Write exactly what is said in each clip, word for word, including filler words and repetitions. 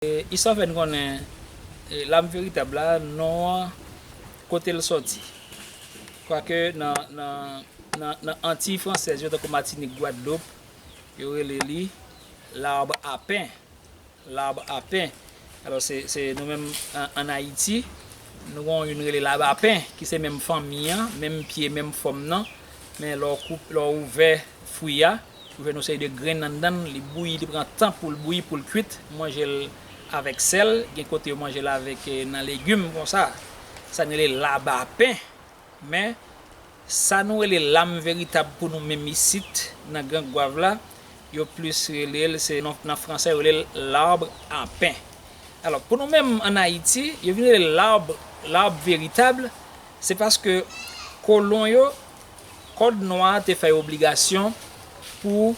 E, istwa fè n konnen, e, lam veritab la, non an, kote l sòti. Kwake nan, nan, nan, nan Antiy Fransèz yo, tankou Matinik, Gwadloup, yo rele li l'arbre à pain. L'arbre à pain. Alò, se, se nou menm an, ann Ayiti, nou gen youn rele l'arbre à pain, ki se menm fanmi an, menm pye, menm fòm nan. Men lè w koup, lè w ouvè fwi a, ou jwenn yon seri de grenn anndan l, li bouyi, li pran tan pou l bouyi, pou l kwit. Ou manje l avèk sèl, gen kote yo manje l avèk, eh, nan legim konsa. Sa n rele l'arbre à pain. Men, sa nou rele lam veritab pou nou menm isit, nan Gran Gwav la, yo plis rele l, se nan, nan fransè, yo rele l l'arbre à pain. Alò, pou nou menm ann Ayiti, yo vin rele l l'arbre, l'arbre véritable, se paske kolon yo, kòd nwa a te fè yo obligasyon pou,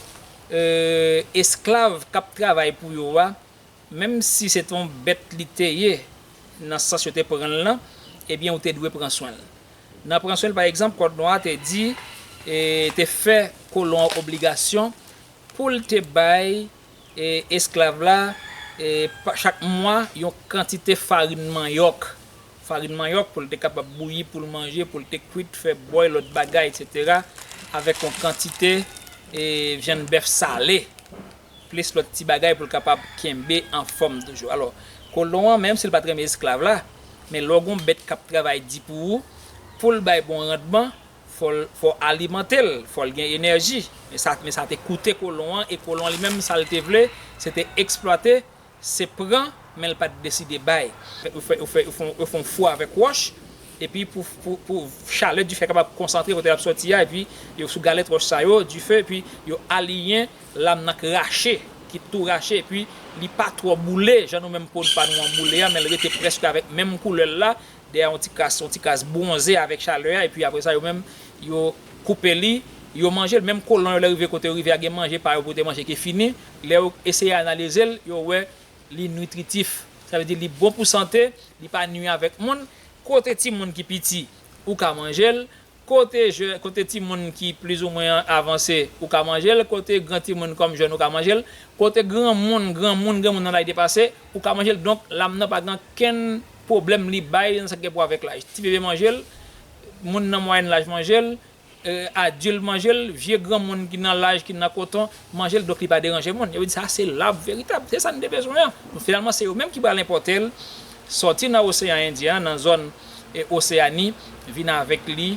eh, esklav k ap travay pou yo a, menm si se te yon bèt li te ye, nan sans yo te pran l lan, ebyen, ou te dwe pran swen l. Nan pran swen l, pa egzanp, kòd nwa a te di, e, te fè kolon an obligasyon pou l te bay, e, esklav la, e, pa, chak mwa, yon kantite farin manyòk. Farin manyòk pou l te kapab bouyi, pou l manje, pou l te kwit, fè bòy, lòt bagay, etsetera, avèk yon kantite, e, vyann bèf sale, plis lòt ti bagay pou l kapab kenbe anfòm toujou. Alò, kolon an, menm si l pa t renmen esklav la, men lè w gen yon bèt k ap travay di pou ou, pou l bay bon randman, fò l, fò w alimante l, fò l gen enèji. Men sa, men sa te koute kolon an, e kolon an li menm, sa l te vle, se te eksplwate, se pran, men l pa t deside bay. Yo fè, yo fè, yo fè, yo fè yon fou avèk wòch, epi pou, pou, pou chalè dife a kapab konsantre kote l ap sòti a, epi yo sou galèt wòch sa yo, dife, epi yo aliyen lam nan k rache, ki tou rache, epi li pa twò boule, jan nou menm po pa nou an boule a, men l rete prèske avèk menm koulè l la, dèyè yon ti kras, yon ti kras bwonze avèk chalè a, epi apre sa, yo menm, yo koupe li, yo manje l. Menm kolon yo, lè rive kote yo rive a, gen manje pa yo pou te manje ki fini. Lè yo eseye analize l, yo wè li nitritif. Sa vle di li bon pou sante, li pa nwi avèk moun. Kote timoun ki piti, ou ka manje l. Kote jè-, kote timoun ki plizoumwen avanse, ou ka manje l. Kote gran timoun kòm jèn, ou ka manje l. Kote granmoun, granmoun, granmoun nan laj depase, ou ka manje l. Donk, lam nan pa gen ankenn pwoblèm li bay nan sa ki gen pou avèk laj. Ti bebe manje l, moun nan mwayèn laj manje l, eh, adilt manje l, vye granmoun ki nan laj, ki nan koton, manje l, donk li pa deranje moun. Yo di sa se l'arbre véritable. Se sa n te bezwen an. Donk, finalman, se yo menm ki pral enpòte l, sòti nan Oseyan Endyen an, nan zòn, eh, Oseyani, vin avèk li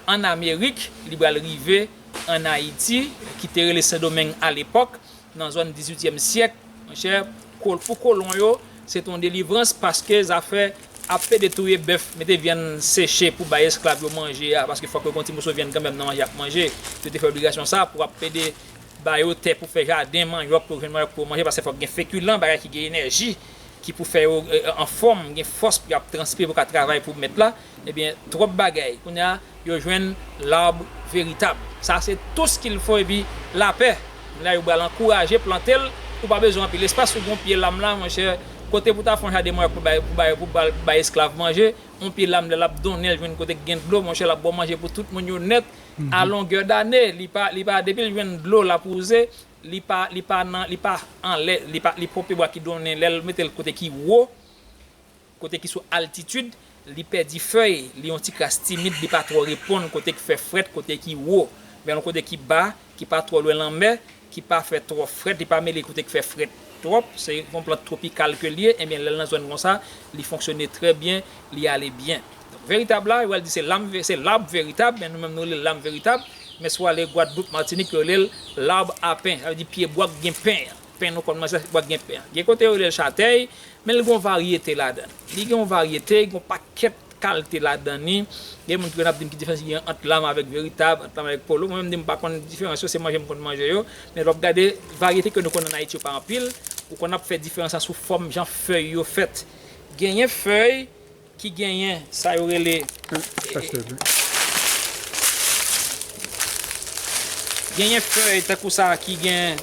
ann Amerik, li pral rive ann Ayiti, ki te rele Sendomeng alepòk, nan zòn dizuityèm syèk, monchè, kol-, pou kolon yo, se te yon delivrans paske zafè ap pede touye bèf, mete vyann seche pou bay esklav yo manje a, paske fòk yo gen yon ti moso vyann kanmenm nan manje y ap manje. Yo te fè obligasyon sa pou ap pede ba yo tè pou fè jaden, manyòk, pou yo jwenn manyòk pou yo manje, paske fòk gen fekilan, bagay ki gen enèji, ki pou fè yo, eh, anfòm, gen fòs pou y ap transpire, pou yo ka travay pou mèt la. Ebyen, twòp bagay. Kounye a, yo jwenn l'arbre véritable. Ça, c'est tout ce qu'il faut, epi lapè. La, yo pral ankouraje plante l. Ou pa bezwen anpil espas, ou gon pye lam la, monchè. Kote pou ta fè yon jaden manyòk pou bay, pou bay, pou bay, bay esklav manje, yon pye lam, lè l ap donnen, l jwenn kote k gen dlo, monchè, l ap ba w manje pou tout moun yo nèt, a longè dane. Li pa, li pa, depi l jwenn dlo, l ap wouze, li pa, li pa nan, li pa anlè, li pa, li pa yon pye bwa ki donnen, lè l mete l kote ki wo, kote ki sou altitid, li pèdi fèy, li yon ti kras timid, li pa twò reponn kote ki fè frèt, kote ki wo. Men yon kote ki ba, ki pa twò lwen lanmè, ki pa fè twò frèt, li pa mele kote ki fè frèt twòp, se yon plant twopikal ke l ye, ebyen, lè l nan zòn konsa, li fonksyone trè byen, li ale byen. Donk, veritab la, yo pral di se lam ve-, se l'arbre véritable, men nou menm nou rele l lam veritab, men si w ale Gwadloup, Matinik, yo rele l l'arbre à pain, sa vle di pye bwa k gen pen an. Pen nou konn manje, se bwa k gen pen an. Gen kote yo rele l chatèy, men li gen yon varyete ladan l. Li gen yon varyete, gen yon pakèt kalite ladan li. Gen moun ki konn ap di m ki diferans ki gen ant lam avèk veritab, ant lam avèk polo. Mwen menm, m di m pa konn diferans yo, se manje m konn manje yo. Men lè w ap gade, varyete ke nou konn ann Ayiti yo pa anpil. Ou konn ap fè diferans lan sou fòm jan fèy yo fèt. Genyen fèy ki genyen sa yo rele, genyen fèy tankou sa ki gen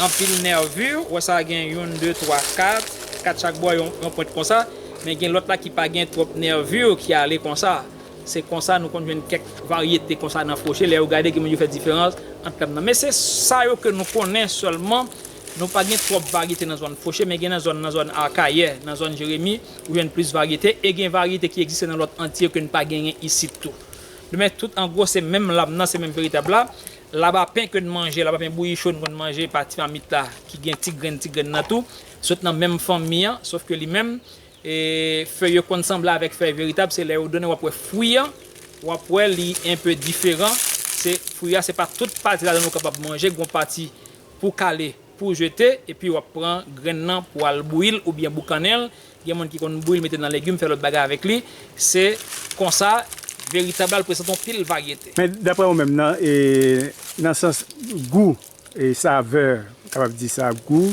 anpil nèvi, ou wè sa gen youn, de, twa, kat, kat chak bò, yon, yon pwent konsa, men gen lòt la ki pa gen twòp nèvi ki ale konsa. Se konsa nou konn jwenn kèk varyete konsa nan fwoche, lè yo gade gen moun yo fè diferans ant lam nan. Men se sa yo ke nou konnen sèlman Nou pa gen twòp varyete nan zòn Foche, men gen nan zòn, nan zòn Akayè, nan zòn Jeremi, ou jwenn plis varyete, e gen varyete ki egziste nan lòt Anti yo ke n pa genyen isit tou. Men tout an gwo, se menm lam nan, se menm veritab la. Labapen ke n manje, labapen bouyi cho n konn manje pa ti mamit la, ki gen ti grenn, ti grenn nan tou, sot nan menm fanmi an, sof ke li menm, e fèy yo konn sanble avèk fèy veritab, se lè yo donnen w ap wè fwi an, w ap wè li enpe diferan. Se fwi a, se pa tout pati ladan l ou kapab manje, gon pati pou kale, pou jete, epi w ap pran grenn nan pou al bouyi l oubyen boukannen l. Gen moun ki konn bouyi l, mete nan legim, fè lòt bagay avèk li. Se konsa, veritab la, l prezante yon pil varyete. Men daprè ou menm nan, e, nan sans gou, e savè, kapab di sa, gou,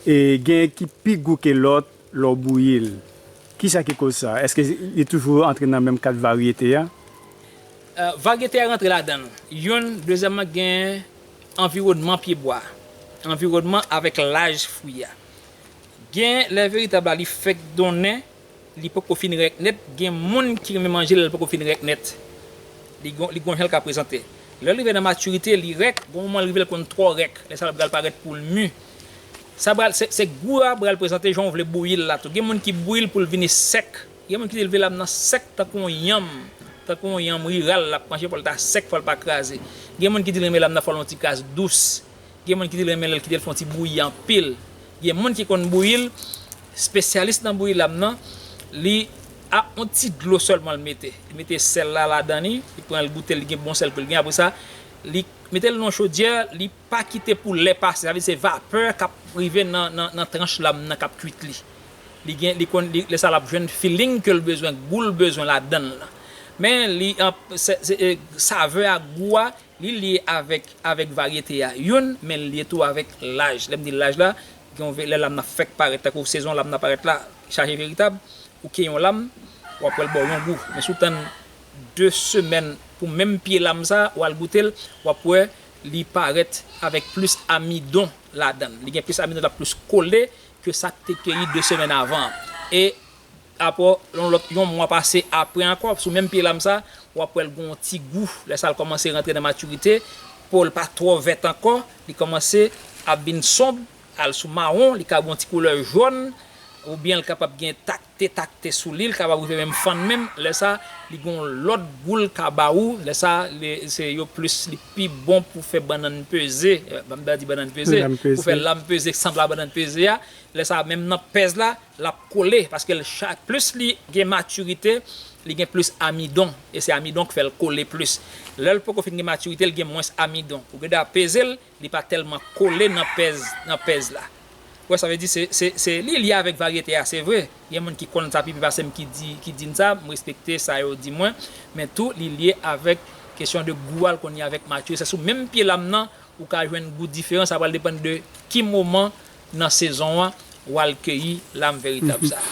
e gen ki pi gou ke lòt lè w bouyi l. Kisa ki koz sa? Èske li toujou antre nan menm kat varyete a? E, varyete a rantre ladan l. Youn, dezyèmman, gen anviwònman pyebwa, anviwònman avèk laj fwi a. Gen lè veritab la, li fèk donnen, li poko fin rèk nèt, gen moun ki renmen manje l lè l poko fin rèk nèt. Li gon, li gon jan l ka prezante. Lè l rive nan matirite, li rèk, gon moman l rive l konn twò rèk, lè sa l pral parèt pou l mi. Sa pral, se, se gou a pral prezante jan w vle bouyi l la tou. Gen moun ki bouyi l pou l vini sèk. Gen moun ki di l vle lam nan sèk tankou yon yanm, tankou yon yanm riral l ap manje, fò l ta sèk, fò l pa kraze. Gen moun ki di l renmen lam nan fò l yon ti kras dous. Gen moun ki di l renmen lè l kite l fè yon ti bouyi anpil. Gen moun ki konn bouyi l, espesyalis nan bouyi lam nan, li a yon ti dlo sèlman l mete. Li mete sèl la ladan li, li pran l goute l, li gen bon sèl ke l gen. Apre sa, li mete l nan chodyè, li pa kite pou lè pase, sa vle di se vapè k ap rive nan, nan, nan tranch lam nan k ap kuit li. Li gen, li konn, li, lè sa l ap jwenn feeling ke l bezwen, gou l bezwen ladan l lan. Men li, an, se, se, e, savè a, gou a, li lye avèk, avèk varyete a youn, men l lye tou avèk laj. Lè m di laj la, gen yon ve-, lè lam nan fèk parèt, tankou sezon lam nan parèt la, chaje veritab, ou kenye yon lam, w ap wè l ba w yon gou. Men si w tann de semèn pou menm pye lam sa, w al goute l, w ap wè li parèt avèk plis amidon ladan l. Li gen plis amidon, l ap plis kole ke sa k te keyi de semèn avan an. E apre yon lòt, yon mwa pase apre ankò, sou menm pye lam sa, w ap wè l gen yon ti gou. Lè sa l kòmanse rantre nan matirite, po l pa twò vèt ankò, li kòmanse ap vin sonb, al sou mawon, li ka gen yon ti koulè jòn, oubyen l kapab gen takte, takte sou li, l kapab rive menm fann menm. Lè sa, li gen yon lòt gou l ka ba ou. Lè sa, li, se yo plis, li pi bon pou fè bannann peze. Eh, ban m ta di bannann peze. Bannann peze. Pou fè lam peze, sanble a bannann peze a. Lè sa, menm nan pèz la, l ap kole, paske l chak, plis li gen matirite, li gen plis amidon, e se amidon k fè l kole plis. Lè l poko fin gen matirite, l gen mwens amidon. Ou gen dwa peze l, li pa tèlman kole nan pèz, nan pèz la. Ou wè, sa vle di, se, se, se, li lye avèk varyete a, se vre. Gen moun ki konn sa pi byen pase m ki di, ki di m sa, m respekte sa yo di mwen, men tou, li lye avèk kesyon de gou a, l konn lye avèk matirite. Se sou menm pye lam nan, ou ka jwenn gou diferan, sa pral depann de ki moman nan sezon an w al keyi lam veritab sa.